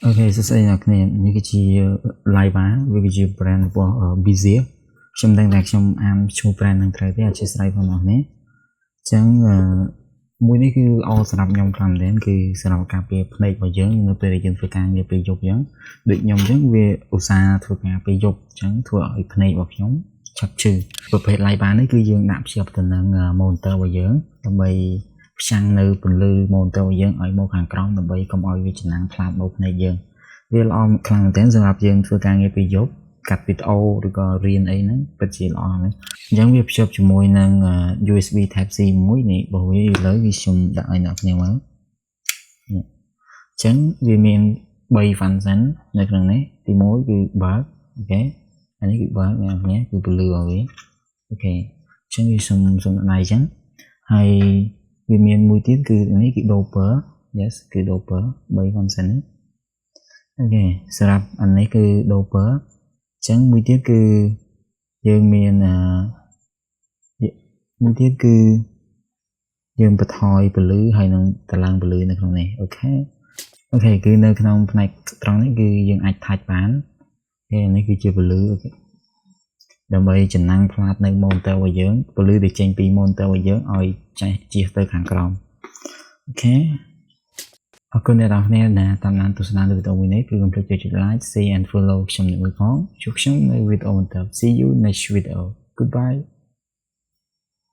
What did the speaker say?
OK សួស្តីអ្នកគ្នានេះគឺជា Laiba វាគឺជា brand របស់ Bizia ខ្ញុំដឹងថាខ្ញុំអានឈ្មោះ brand ហ្នឹងត្រូវទេអធ្យាស្រ័យផងអ្នកគ្នាអញ្ចឹងមួយនេះគឺល្អសម្រាប់ខ្ញុំខ្លាំងមែនទែនគឺសម្រាប់ការពារភ្នែករបស់យើងនៅពេលដែលយើងធ្វើការងារពេលយប់អញ្ចឹងដូចខ្ញុំអញ្ចឹងវាឧស្សាហ៍ធ្វើការពេលយប់អញ្ចឹងធ្វើឲ្យភ្នែករបស់ខ្ញុំឆាប់ឈឺប្រភេទ Laiba នេះគឺយើងដាក់ភ្ជាប់ទៅនឹង monitor របស់យើងដើម្បីផ្ចាំងនៅពន្លឺ monitor របស់យើងឲ្យមកខាងក្រោមដើម្បីកុំឲ្យវាចំណាំងផ្លាតមកភ្នែកយើងវាល្អខ្លាំងមែនទែនសម្រាប់យើងធ្វើការងារពេលយប់កាត់វីដេអូឬក៏រៀនអីហ្នឹងពិតជាល្អណាស់អញ្ចឹងវាភ្ជាប់ជាមួយនឹង USB Type C មួយនេះរបស់វាឥឡូវវាខ្ញុំដាក់ឲ្យអ្នកគ្នាមើលអញ្ចឹងវាមាន3 function នៅក្នុងនេះទី1គឺបើក OK អានេះគឺបើកអ្នកគ្នាគឺពន្លឺរបស់វា OK អញ្ចឹងវាសុំសុំដៃអញ្ចឹងហើយវាមានមួយទៀតគឺនេះគឺ doper yes គឺ doper 3 function នេះ OK សម្រាប់អានេះគឺ doper អញ្ចឹងមួយទៀតគឺយើងមានអឺមួយទៀតគឺយើងបន្ថយពន្លឺហើយនឹងតម្លើងពន្លឺនៅក្នុងនេះ OK OK គឺនៅក្នុងផ្នែកត្រង់នេះគឺយើងអាច touch បានគេនេះគឺជាពន្លឺ OK ដើម្បីចំណាំងផ្លាតនៅ monitor របស់យើងពន្លឺដែលចេញពី monitor របស់យើងឲ្យចេះជះទៅខាងក្រោម OK អរគុណអ្នកទាំងអស់គ្នាដែលតាមដានទស្សនាវីដេអូមួយនេះគឺកុំភ្លេចចុច like, share and follow ខ្ញុំមួយផងជួបខ្ញុំនៅវីដេអូបន្ត See you next video. Goodbye.